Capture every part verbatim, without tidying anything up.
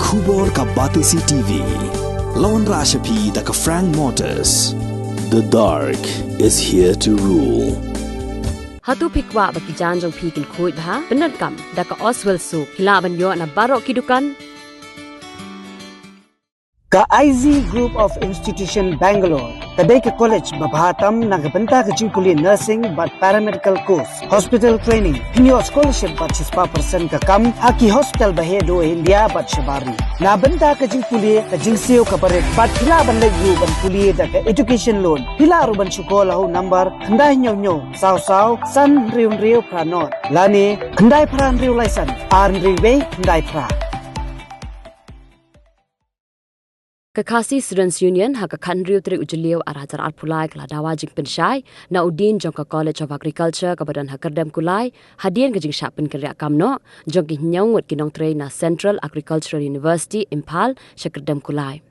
Khubor ka Batesi T V. La wanrah sha phi da ka Frank Motors. The dark is here to rule. Hato phi kwah ba ki jaiñ jong phi kin khuid bha? Pyndonkam da ka Oswell Soap. Phi lah ban ïoh na baroh ki dukan. Ka I Z Group of Institution Bangalore ka dei ka college ba bha tam na ka bynta ka jingpule nursing bad paramedical course, hospital training. Phin ïoh scholarship bad shispah percent ka kam ha ki hospital ba heh duh India bad shabar ri. Na bynta ka jingpule, ka jingsiew kaba rit bad phi lah ban leit ruh ban pule da ka education loan. Phi lah ruh ban shu call ha u number khyndai hynñiew hynñiew saw saw san hynriew hynriew phra nod lane khyndai phra hynriew lai san ar hynriew wei khyndai phra. Ka Khasi Students Union ha ka khathynriew tarik u Jylliew ar hajar arphew lai ka la dawa jingpynshai na u Dean jong ka College of Agriculture kaba don ha Kyrdem Kulai, hadien ka jingshah pynkynriah kam noh jong ki hynñiew ngut ki nongtrei na Central Agricultural University Imphal sha Kyrdem Kulai.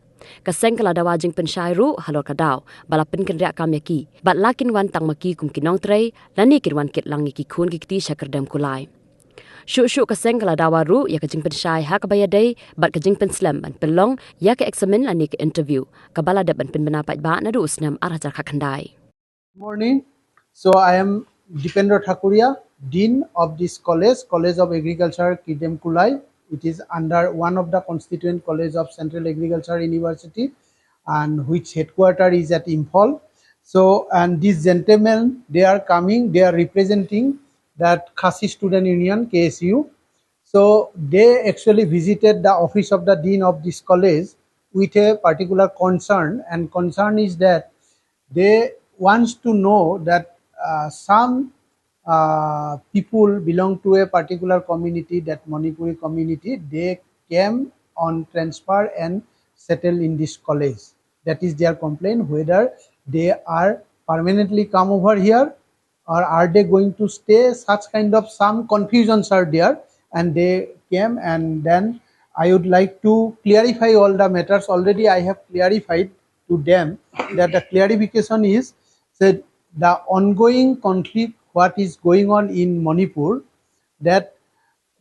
Ka seng ka la dawa jingpynshai ruh halor ka daw ba la pynkynriah kam ïa ki bad la kin wan tang ma ki kum ki nongtrei lane kin wan kit lang ïa ki khun ki kti sha Kyrdem Kulai. Shuh shuh ka seng ka la dawa ruh ïa ka jingpynshai ha kaba ïadei bad ka jingpynslem ban pynlong ïa ka eksamin lane ka interview kaba la dep ban pynbna paidbah naduh u snem ar hajar khatkhyndai. Morning. So I am Dipendra Thakuria, Dean of this college, College of Agriculture, Kyrdem Kulai. It is under one of the constituent college of Central Agriculture University, and which headquarter is at Imphal. So, and these gentlemen, they are coming, they are representing that Khasi Student Union, K S U. So they actually visited the office of the dean of this college with a particular concern, and concern is that they wants to know that uh, some uh, people belong to a particular community, that Manipuri community, they came on transfer and settle in this college. That is their complaint, whether they are permanently come over here or are they going to stay? Such kind of some confusions are there, and they came, and then I would like to clarify all the matters. Already I have clarified to them that the clarification is that the ongoing conflict, what is going on in Manipur, that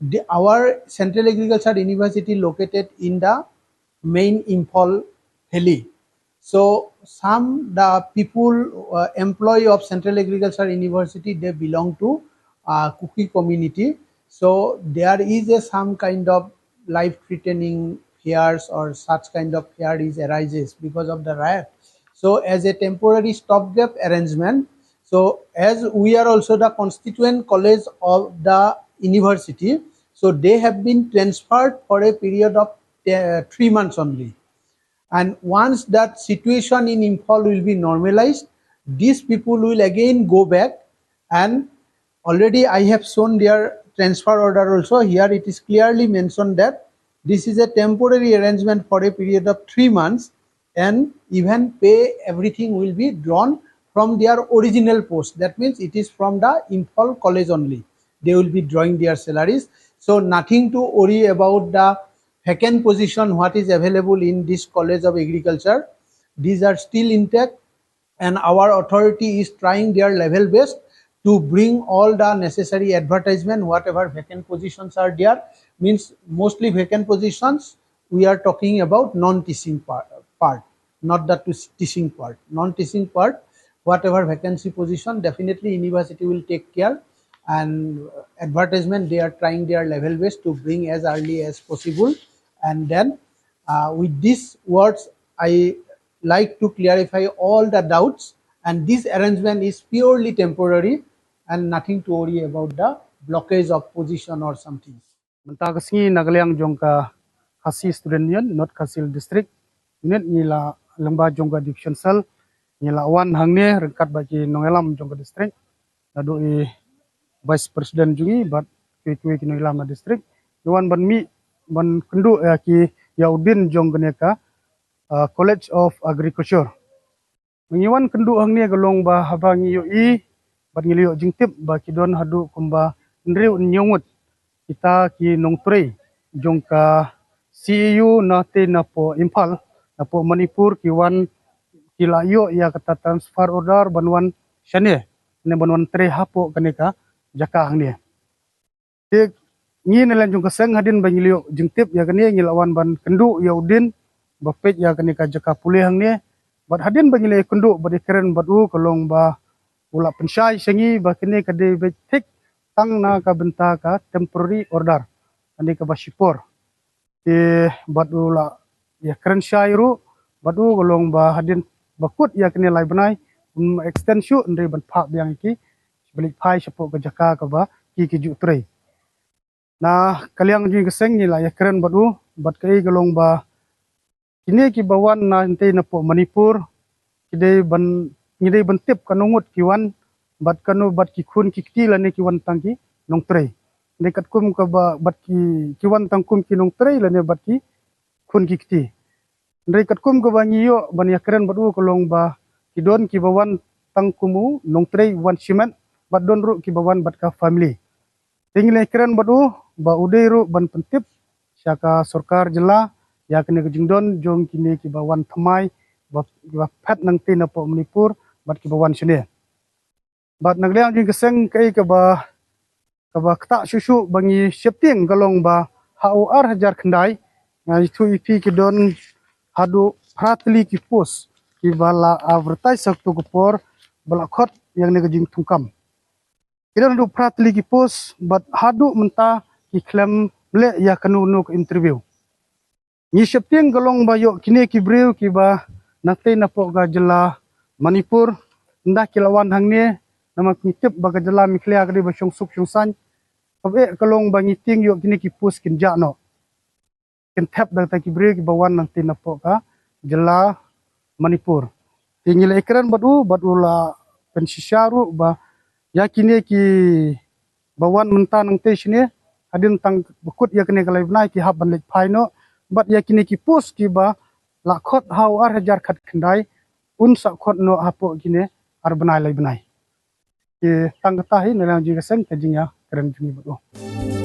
the, our Central Agriculture University located in the main Imphal Valley. So some the people uh, employee of Central Agriculture University, they belong to uh, Kuki community. So there is a some kind of life-threatening fears or such kind of fear is arises because of the riot. So as a temporary stopgap arrangement, so as we are also the constituent college of the university, so they have been transferred for a period of uh, three months only. And once that situation in Imphal will be normalized, these people will again go back, and already I have shown their transfer order also. Here it is clearly mentioned that this is a temporary arrangement for a period of three months, and even pay, everything will be drawn from their original post. That means it is from the Imphal college only. They will be drawing their salaries. So nothing to worry about the vacant position what is available in this College of Agriculture. These are still intact, and our authority is trying their level best to bring all the necessary advertisement, whatever vacant positions are there. Means mostly vacant positions, we are talking about non-teaching par- part, not the tis- teaching part. Non-teaching part, whatever vacancy position, definitely university will take care, and advertisement, they are trying their level best to bring as early as possible. And then uh, with these words, I like to clarify all the doubts, and this arrangement is purely temporary and nothing to worry about the blockage of position or something. Mynta ka sngi na ka liang jong ka Khasi Student Union, North Khasi Hills District Unit, ngi la lyngba jong ka Division Cell, ngi la wan hangne ryngkat bad ki nongïalam jong ka district, naduh i Vice President jong ngi bad kiwei kiwei ki nongïalam na district. Ngi wan ban mih ban kynduh ïa ki, ïa u dean jong kane ka uh, College of Agriculture. Ngi wan kynduh hangne ka long ba haba ngi ïohi bad ngi la ïoh jingtip ba ki don haduh kumba hynriew hynñiew ngut kita ki nongtrei jong ka C A U na te na poh Imphal, na poh Manipur, ki wan, ki la ïoh ïa kata transfer order ban wan shane ne ban wan trei hapoh kane ka jaka hangne. Te ngi na liang jong ka seng hadien ba ngi la ïoh jingtip ïa kane, ngi la wan ban kynduh ïa u Din ba peit ïa kane ka jaka pule hangne. Bad hadien ba ngi la kynduh bad ïakren bad u, ka long ba u la pynshai sha ngi ba kane ka dei beit thik tang na ka bynta ka temporary order, kane kaba shipor. Te bad u la ïakren shai ruh bad u, ka long ba hadien ba kut ïa kane lai bnai, un extend shuh, hynrei ban phah biang ïa ki ba leit phai shapoh ka jaka kaba ki ki ju trei. Na ka liang jong ka seng ngi la ïakren bad u, bad kaei ka long ba kine kiba wan na ngi napoh Manipur, ki dei ban, ngi dei ban tip kano ngut ki wan, bad kano, bad ki khun ki kti lane ki wan tang ki nongtrei. Dei katkum kaba, bad ki, ki wan tang kum ki nongtrei lane bad ki khun ki kti. Hynrei katkum kaba ngi ïoh ban ïakren bad u, ka long ba ki don kiba wan tang kum u nongtrei wan shimet, bad don ruh kiba wan bad ka family. Te ngi la ïakren bad u ba u dei ruh ban pyntip sha ka sorkar jylla ïa kane ka jingdon jong kine kiba wan thymmai, ba, ba phet nangtei napoh Manipur bad kiba wan shane. Bad na ka liang jong ka seng kaei kaba, kaba ktah shuh shuh ba ngi sheptieng ka long ba ha u ar hajar khyndai, nga ïathuh ïa phi, ki don haduh phra tylli ki post kiba la advertise ha kato ka por ba la khot ïa kane ka jingthungkam. Ki don haduh phra tylli ki post bad haduh mynta ki khlem leh ïa kano kano ka interview. Ngi sheptieng ka long ba ïoh kine ki briew kiba nangtei napoh ka jylla Manipur, ynda ki la wan hangne, namar ngi tip ba ka jylla Meghalaya ka dei ba shong suk shong saiñ. Kaba eh ka long ba ngi tieng ïoh kine ki post kin jah noh, kin thep da kita ki briew kiba wan nangtei napoh ka jylla Manipur. Te ngi la ïakren bad u, bad u la pynshisha ruh ba ïa kine kiba wan mynta nangtei shane, hadien tang ba kut ïa kane ka lai bnai ki hap ban leit phai noh, bad ïa kine ki post kiba la khot ha u ar hajar khatkhyndai, un sa khot noh hapoh kine ar bnai lai bnai. Te tang kata hi na liang jong ka seng ka jingïakren jong ngi bad u.